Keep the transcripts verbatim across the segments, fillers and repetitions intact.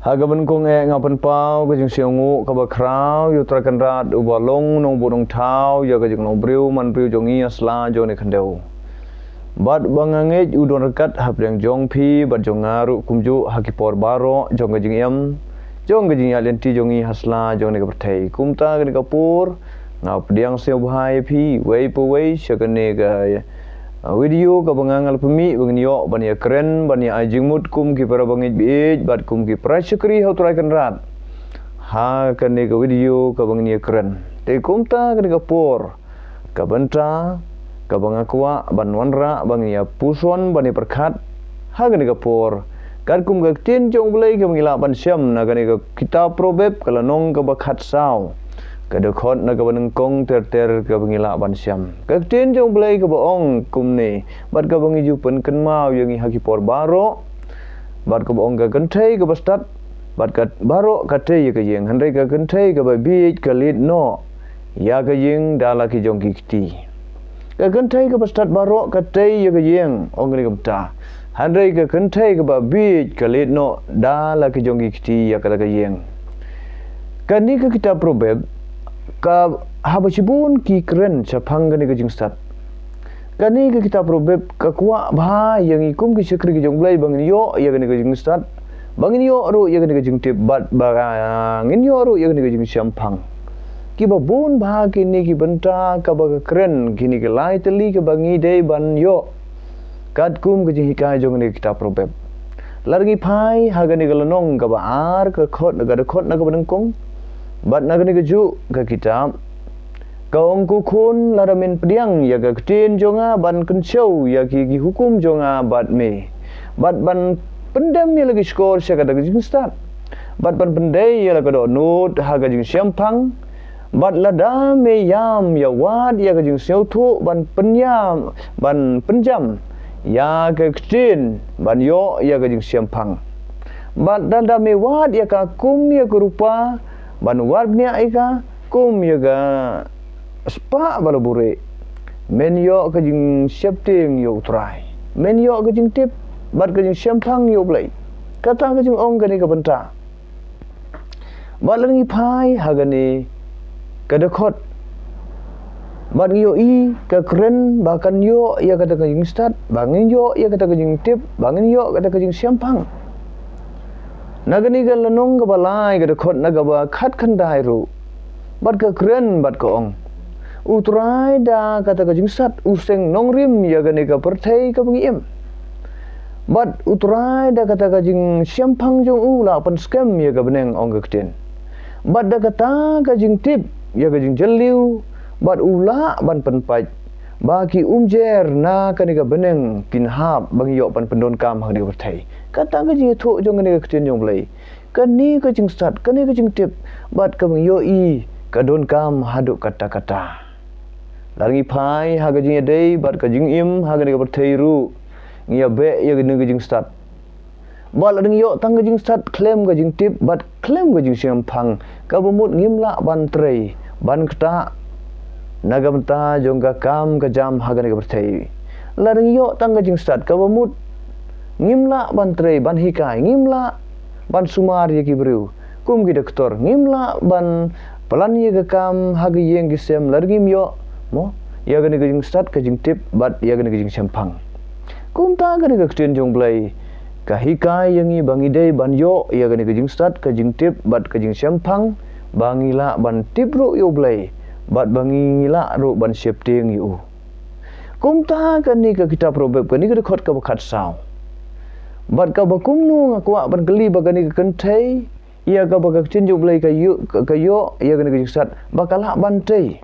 Ha kaba nyngkong eh nga pynpaw ka jingsngewnguh kaba khraw ïa u Trai Kynrad uba long nongbuh nongthaw ïa ka jinglong briew man briew jong ngi ha sla jong kane ka khyndew. Bad ba nga ngeit u don ryngkat hapdeng jong phi bad jong nga ruh kumjuh ha ki por baroh jong ka jingim jong ka jingïaid lynti jong ngi ha sla jong kane ka pyrthei. Kumta kane ka por nga pdiang sngewbha ïa phi wei pa wei sha kane ka, uh, video kaba nga nga la pynmih ba ngin ïoh ban ïakren ban ïa ai jingmut kum ki para bangeit baieit bad kum ki para shakri ha u Trai Kynrad. Ha kane ka video kaba ngin ïakren. Te kumta kane ka por ka bynta kaba nga kwah ban wanrah ba ngin ïa puson ban ïa pyrkhat ha kane ka por. Katkum ka ktien jong u Blei kaba ngi lah ban shem na kane ka kitab Proverb ka lynnong kaba khatsaw, ka dkhot na kaba nyngkong ter ter kaba ngi lah ban shem. Ka ktien jong u Blei kaba ong kumne bad kaba ngi ju pynkynmaw ïa ngi ha ki por baroh. Bad kaba ong ka kynthei kaba stad bad ka baroh ka tei ïa ka ïing, hynrei ka kynthei kaba bieit ka leit noh ïa ka ïing da la ki jong ki kti. Ka kynthei kaba stad baroh ka tei ïa ka ïing, ong kane ka bynta. Hynrei ka kynthei kaba bieit ka leit noh da la ki jong ki kti ïa kata ka ïing. Kane ka kitab Proverb ka haba shibun ki kren shaphang kane ka jingstad. Kane ka kitab Proverb ka kwah bha ïa ngi kum ki shakri ki jong u Blei ba ngin ïoh ïa kane ka jingstad, ba ngin ïoh ruh ïa kane ka jingtip bad ba ngin ïoh ruh ïa kane ka jingshemphang. Kiba bun bha kine ki bynta kaba ka kren, kine ki lai tylli kaba ngi dei ban ïoh katkum ka jinghikai jong kane ka kitab Proverb. Lada ngi phai ha kane ka lynnong kaba ar, ka khot, ka dkhot na kaba nyngkong bad na kane kajuh ka kitab, ka ong, ko khun, lada men pdiang ïa ka ktien jong nga ban kynshew ïa ki, ki hukum jong nga bad me, bad ban pyndem ïa la ki shkor sha kata ka jingstad, bad ban pyndei ïa la ka dohnud ha ka jingshemphang, bad lada me ïam ïa wad ïa ka jingsngewthuh ban pynïam, ban pynjam ïa ka ktien ban ïoh ïa ka jingshemphang, bad lada me wad ïa ka kum ïa ka rupa ban wad bniah ïa ka kum ïa ka spah ba la buhrieh, men ïoh ka jingsheptieng ïa u Trai, men ïoh ka jingtip bad ka jingshemphang ïa u Blei. Kata ka jingong kane ka bynta. Bad lada ngi phai ha kane ka dkhot bad ngi ïohi ka kren ba kan ïoh ïa kata ka jingstad, ba ngin ïoh ïa kata ka jingtip, ba ngin ïoh kata ka jingshemphang. Na kane ka lynnong kaba lai ka dkhot na kaba khatkhyndai ruh bad ka kren bad ka ong, u Trai da kata ka jingstad u seng nongrim ïa kane ka pyrthei kaba ngi im. Bad u Trai da kata ka jingshemphang jong u la pynskhem ïa ka bneng, ong ka ktien. Bad da kata ka jingtip ïa ka jingjylliew bad u lah ban pynpait ba ki umjer na kane ka bneng kin hap ba ngi ïoh ban pyndonkam ha kane ka pyrthei. Kata ka jingïathuh jong kane ka ktien jong u Blei. Kane ka jingstad, kane ka jingtip bad kaba ngi ïohi ka donkam haduh katta katta. Lada ngi phai ha ka jingïadei bad ka jingim ha kane ka pyrthei ruh, ngi ïabeh ïa kane ka jingstad. Bad lada ngi ïoh tang ka jingstad khlem ka jingtip bad khlem ka jingshemphang, kaba mut ngim lah ban trei ban ktah na ka bynta jong ka kam ka jam ha kane ka pyrthei. Lada ngi ïoh tang ka jingstad, kaba mut ngim lah ban trei ban hikai, ngim lah ban sumar ïa ki briew kum ki doktor, ngim lah ban plan ïa ka kam ha ka ïing ki sem lada ngim ïoh mo ïa kane ka jingstad ka jingtip bad ïa kane ka jingshemphang. Kumta kane ka ktien jong u Blei ka hikai ïa ngi ba ngi dei ban ïoh ïa kane ka jingstad ka jingtip bad ka jingshemphang, ba ngi lah ban tip ruh ïa u Blei bad ba ngi, ngi lah ruh ban sheptieng ïa u. Kumta kane ka kitab Proverb, kane ka dkhot kaba khatsaw. Bad kaba kumno nga kwah ban kylli ba kane ka kynthei ïa kaba ka ktien jong u Blei ka ïoh, ka, ka ïoh ïa kane ka jingstad ba ka lah ban tei.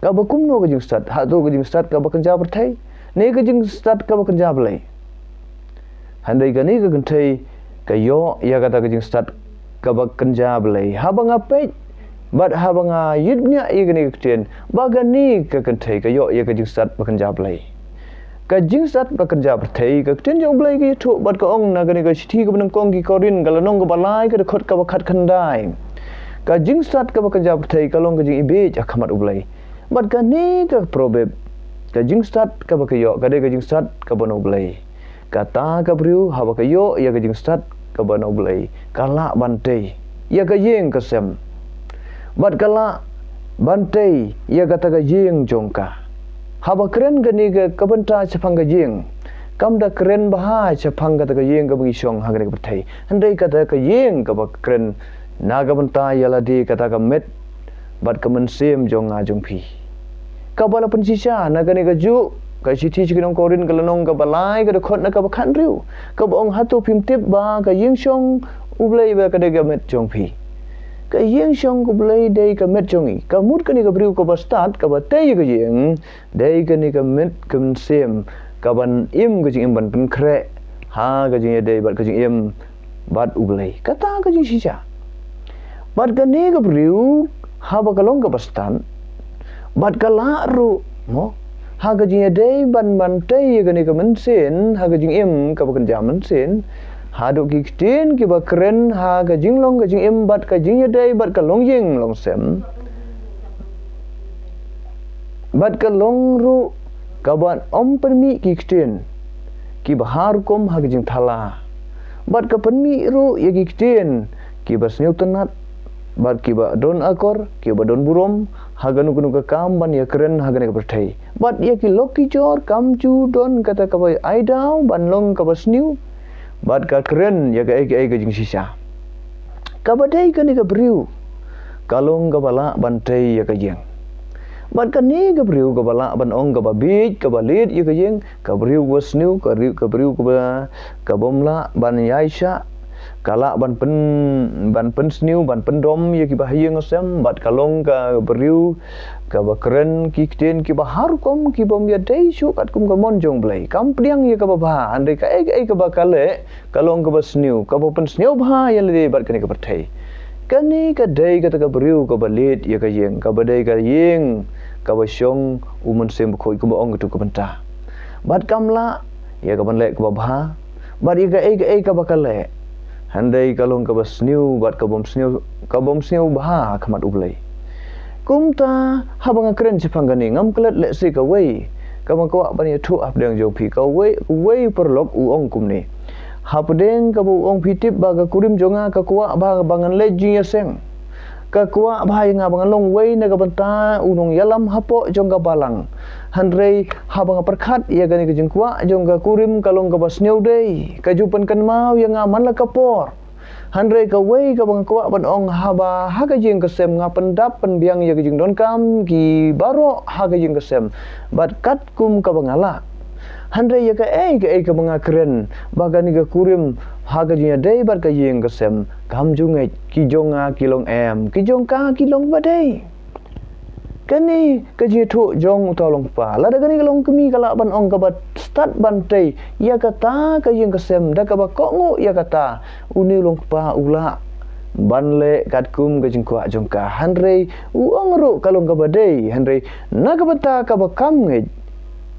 Kaba kumno ka jingstad? Hato ka jingstad kaba kynja pyrthei ne ka jingstad kaba kynja Blei? Hynrei kane ka kynthei ka ïoh ïa kata ka jingstad kaba kynja Blei. Haba nga peit bad haba nga ïit bniah ïa kane ka ktien, ba kane ka kynthei ka ïoh ïa ka jingstad ba kynja Blei. Ka jingstad ba kynja pyrthei, ka ktien jong u Blei ka ïathuh bad ka ong na kane ka shithi kaba nyngkong ki Korinth, ka lynnong kaba lai, ka dkhot kaba khatkhyndai. Ka jingstad kaba kynja pyrthei ka long ka jingibit ha khmat u Blei. Bad kane ka Proverb, ka jingstad kaba ka ïoh ka dei ka jingstad kaba na u Blei. Kata ka briew haba ka ïoh ïa ka jingstad kaba na U Blei ka lah ban tei ïa ka ïing ka sem, bad ka lah ban tei ïa kata ka ïing jong ka. Haba kren kane ka, ka bynta shaphang ka ïing, kam da kren bha shaphang kata ka ïing kaba ngi shong ha kane ka pyrthei, hynrei kata ka ïing kaba kren na ka bynta ïa lade, kata ka met bad ka mynsiem jong nga jong phi. Kaba la pynshisha na kane kajuh ka shithi sha ki nong Korinth ka lynnong kaba lai, ka dkhot na kaba khathynriew, kaba ong, hato phim tip ba ka ïing shong U Blei ba ka dei ka met jong phi? Ka ïing shong U Blei dei ka met jong ngi. Ka mut kane ka briew kaba stad, kaba tei ïa ka ïing, dei kane ka met ka mynsiem, kaban im ka jingim, ban pynkhreh ha ka jingïadei bad ka jingim bad U Blei. Kata ka jingshisha. Bad kane ka briew, haba ka long kaba stad, bad ka lah ruh, mo, ha ka jingïadei ban, ban tei ïa kane ka mynsiem ha ka jingim kaba kynja mynsiem, haduh ki ktien kiba kren ha ka jinglong ka jingim bad ka jingïadei bad ka longïing longsem, bad ka long ruh kaba ym pynmih ki ktien kiba har rukom ha ka jingthala, bad ka pynmih ruh ïa ki ktien kiba sngewtynnat, bad kiba don akor, kiba don burom ha kano kano ka kam ban ïakren ha kane ka pyrthei, bad ïa ki lok ki jor kam ju don kata kaba ai daw ban long kaba sniew, bad ka kren ïa kaei kaei ka jingshisha. Kaba dei kane ka briew ka long kaba lah ban tei ïa ka ïing. Bad kane ka briew kaba lah ban ong kaba bieit, kaba leit ïa ka ïing, ka briew kaba sniew, ka briew, ka briew kaba, kabym lah ban ïaishah, ka lah ban pyn, ban pynsniew, ban pyndom ïa kiba ha ïing ha sem, bad ka long ka briew kaba kren ki ktien kiba har rukom, kibym ïadei shuh katkum ka mon jong U Blei. Kam pdiang ïa kaba bha, hynrei kaei kaei kaba ka leh ka long kaba sniew, kaba pynsniew bha ïa lade bad kane ka pyrthei. Kane ka dei kata ka briew kaba leit ïa ka ïing, kaba dei ka ïing kaba shong U Mynsiem Bakhuid, kumba ong katto ka bynta. Bad kam lah ïa kaban leh kaba bha, bad ïa kaei kaei kaba ka leh, hynrei ka long kaba sniew, bad kabym sniew, kabym sniew bha ha khmat U Blei. Kumta haba nga kren shaphang kane, ngam klet lehse kawei kaba nga kwah ban ïathuh hapdeng jong phi. Kawei, uwei u paralok u ong kumne: hapdeng kaba u ong, phi tip ba ka kurim jong nga ka kwah ba, ba ngan leit jingïaseng. Ka kwah bha ïa nga ba ngan long uwei na ka bynta u nongïalam hapoh jong ka balang. Hynrei haba nga pyrkhat ïa kane ka jingkwah jong ka kurim, ka long kaba sniew dei, ka ju pynkynmaw ïa nga man la ka por. Hynrei kawei kaba nga kwah ban ong, haba ha ka ïing ka sem nga pyndap pynbiang ïa ka jingdonkam ki baroh ha ka ïing ka sem, bad katkum kaba nga lah. Hynrei ïa kaei kaei kaba nga kren ba kane ka kurim ha ka jingïadei bad ka ïing ka sem, kam ju ngeit, ki jong nga ki long em, ki jong ka ki long ba dei. Kane ka jingïathuh jong uta u longkpa. Lada kane ka longkmie ka lah ban ong kaba stad ban tei ïa kata ka ïing ka sem, da kaba kohnguh ïa kata, une u longkpa u lah ban leh katkum ka jingkwah jong ka. Hynrei u ong ruh ka long kaba dei, hynrei na ka bynta kaba kam ngeit,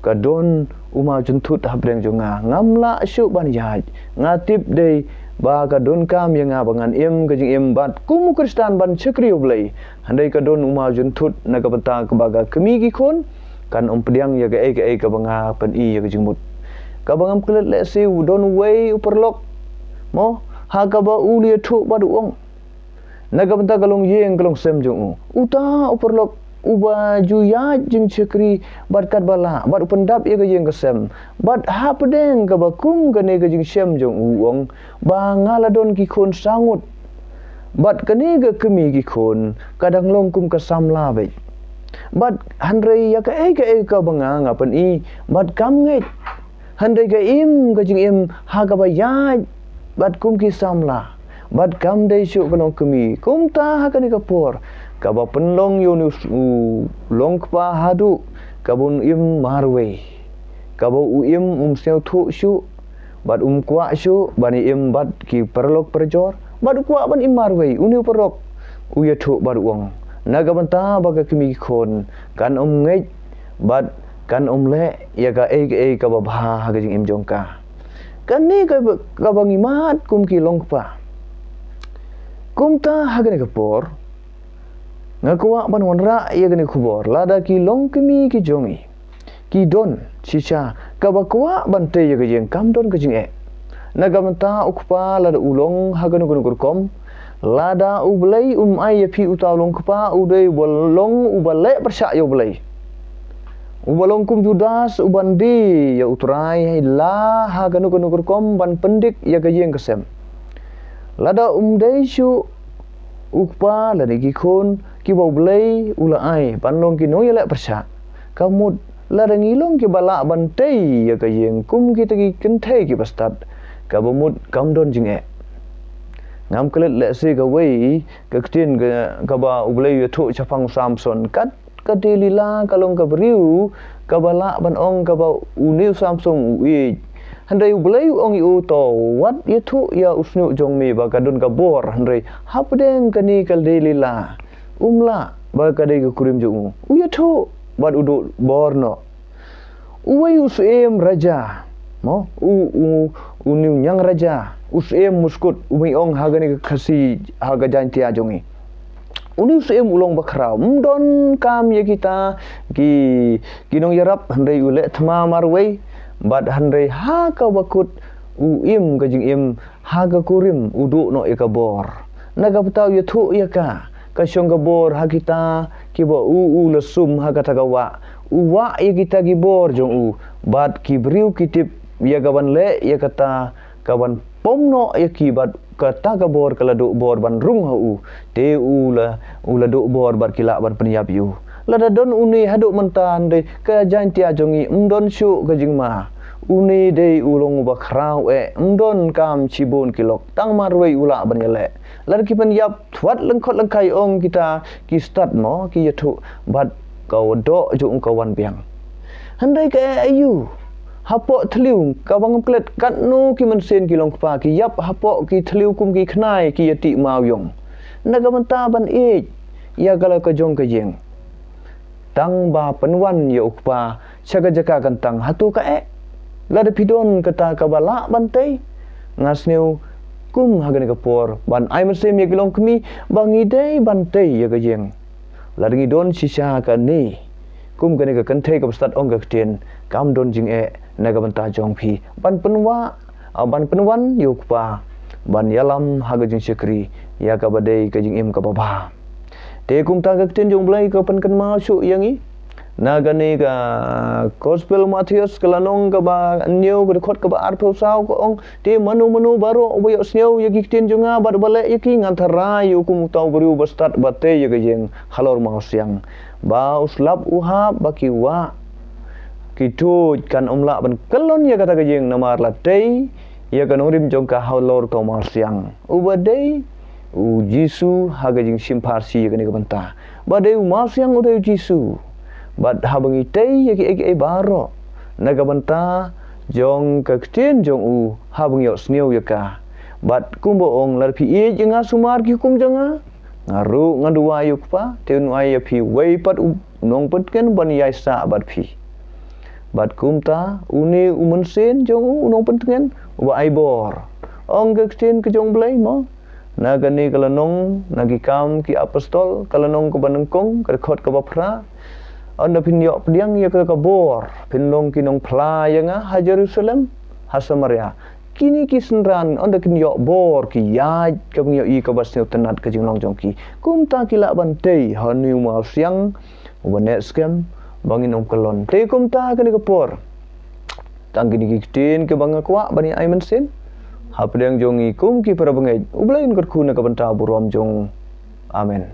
ka don u maw jynthut hapdeng jong nga, ngam lah shuh ban ïaid. Nga tip dei ba ka donkam ïa nga ba ngan im ka jingim bad kum u Khristan ban shakri U Blei. Hynrei ka don u maw jynthut na ka bynta kaba ka kmie ki khun kan ym pdiang ïa kaei kaei kaba nga pyni ïa ka jingmut. Kaba ngam klet lehse u don uwei u paralok, mo, ha kaba u la ïathuh bad u ong, na ka bynta ka longïing ka longsem jong u. Uta u paralok uba ju ïaid jingshakri bad katba lah, bad u pyndap ïa ka ïing ka sem, bad hapdeng kaba kum kane ka jingshem jong u, u ong ba nga la don ki khun saw ngut, bad kane ka kmie ki khun ka dang long kum ka samla beit. Bad hynrei ïa kaei kaei kaba nga, nga pyni bad kam ngeit. Hynrei ka im ka jingim ha kaba ïaid bad kum ki samla, bad kam dei shuh ka longkmie. Kumta ha kane ka por, kaba pynlong ïa une u longkpa haduh kaba un im marwei, kaba u im um sngewthuh shuh, bad um kwah shuh ban im bad ki paralok parajor, bad u kwah ban im marwei. Une u paralok u ïathuh bad u ong, na ka bynta ba ka kmie ki khun kan ym ngeit bad kan ym leh ïa kaei kaei kaba bha ha ka jingim jong ka. Kane kaba, kaba ngi mad kum ki longkpa. Kumta ha kane ka por, nga kwah ban wanrah ïa kane ka khubor, lada ki longkmie ki jong ngi ki don shisha kaba kwah ban tei ïa ka ïing, kam don ka jingeh. Na ka bynta u kpa lada u long ha kano kano ka rukom, lada U Blei um ai ïa phi uta u long kpa, u dei uba long uba leh pyrshah ïa U Blei. Uba long kum Judas uban die ïa U Trai la ha kano kano ka rukom ban pyndik ïa ka ïing ka sem. Lada um dei shuh u kpa lane ki khun kiba U Blei u la ai ban long ki nongïaleh pyrshah, ka mut lada ngi long kiba lah ban tei ïa ka ïing kum kita ki kynthei kiba stad, kaba mut kam don jingeh. Ngam klet lehse kawei ka ktien ka, kaba U Blei u ïathuh shaphang u Samson, kat ka Delila ka long ka briew kaba lah ban ong kaba une u Samson u ïeit. Hynrei U Blei u ong ïa u, to wat ïathuh ïa u shñiuh jong me ba ka don ka bor, hynrei hapdeng kane ka Delila um lah ba ka dei ka kurim jong u. U ïathuh bad u duh bor noh. Uwei u syiem raja, mo, u, u, une u ñiang raja, u syiem muskut, u mih ong ha kane ka Khasi, ha ka Jaintia jong ngi. Une u syiem u long ba khraw, um don kam ïa kita ki, ki nongïarap, hynrei u leh thma marwei, bad hynrei ha kaba kut u im ka jingim, ha ka kurim u duh noh ïa ka bor. Na ka bynta u ïathuh ïa ka, ka shong ka bor ha kita kiba u, u la sum ha kata ka wah. U wah ïa kita ki bor jong u, bad ki briew ki tip ïa ka ban leh ïa kata ka ban pom noh ïa ki, bad kata ka bor ka la duh bor ban rung ha u. Te u la, u la duh bor bad ki lah ban pynïap ïa u. Lada don une haduh mynta, hynrei ka Jaintia jong ngi um don shuh ka jingma. Une dei u long uba khraw eh, um don kam shibun ki lok, tang marwei u lah ban ïaleh. Lada ki pynïap, wat lyngkhot lyngkhai, ong kita ki stad, mo, ki ïathuh, bad ka doh jong u ka wan biang. Hynrei kaei aïu, hapoh thliew kaba ngam klet katno ki mynsiem ki long kpa, ki ïap hapoh ki thliew kum ki khnai, ki ïatih mawiong na ka bynta ban ïeit ïa ka la ka jong ka ïing. Tang ba pynwan ïa u kpa sha ka jaka kyntang, hato kaei? Lada phi don kata kaba lah ban tei, nga sngew kum ha kane ka por ban ai mynsiem ïa ki longkmie ba ngi dei ban tei ïa ka ïing. Lada ngi don shisha kane, kum kane ka kynthei kaba stad, ong ka ktien, kam don jingeh na ka bynta jong phi ban pynwah, ah, ban pynwan ïa u kpa ban ïalam ha ka jingshakri ïa kaba dei ka jingim kaba bha. Te kumta ka ktien jong U Blei ka pynkynmaw shuh ïa ngi na kane ka Gospel Mathaios ka lynnong kaba hynñiew, ka dkhot kaba arphew saw, ka ong, te mano mano baroh uba ïohsngew ïa ki ktien jong nga bad uba leh ïa ki, ngan tharai ïa u kum uta u briew ba stad ba tei ïa ka ïing halor mawsiang, ba u slap u hap ba ki wah ki tuid, kan ym lah ban kyllon ïa kata ka ïing namar la tei ïa ka nongrim jong ka halor ka mawsiang, uba dei U Jisu ha ka jingshim pharshi ïa kane ka bynta. Ba dei u mawsiang u dei U Jisu. Bad haba ngi tei ïa kiei kiei baroh na ka bynta jong ka ktien jong u, haba ngi ïohsngew ïa ka, bad kumba ong, lada phi ïeit ïa nga, sumar ki hukum jong nga. Nga ruh ngan duwai ïa u Kpa, te un ai ïa phi uwei pat u Nongpyntngen ban ïaisah bad phi. Bad kumta une u mynsiem jong u, u Nongpyntngen, uba ai bor. Ong ka ktien ka jong U Blei mo, na kane ka lynnong na Ki Kam ki Apostol, ka lynnong kaba nyngkong, ka dkhot kaba phra: Ynda phin ïoh pdiang ïa kata ka bor, phin long ki nongphla ïa nga ha Jerusalem, ha Samaria. Kine ki synran, ynda kin ïoh bor, ki ïaid kaba ngi ïohi kaba sngewtynnat ka jinglong jong ki. Kumta ki lah ban tei ha une u mawsiang uba neh skhem ba ngin ym kyllon. Te kumta kane ka por, tang kine ki ktien kiba nga kwah ban ïa ai mynsiem hapdeng jong ngi kum ki para bangeit. U Blei un kyrkhu na ka bynta burom jong u. Amen.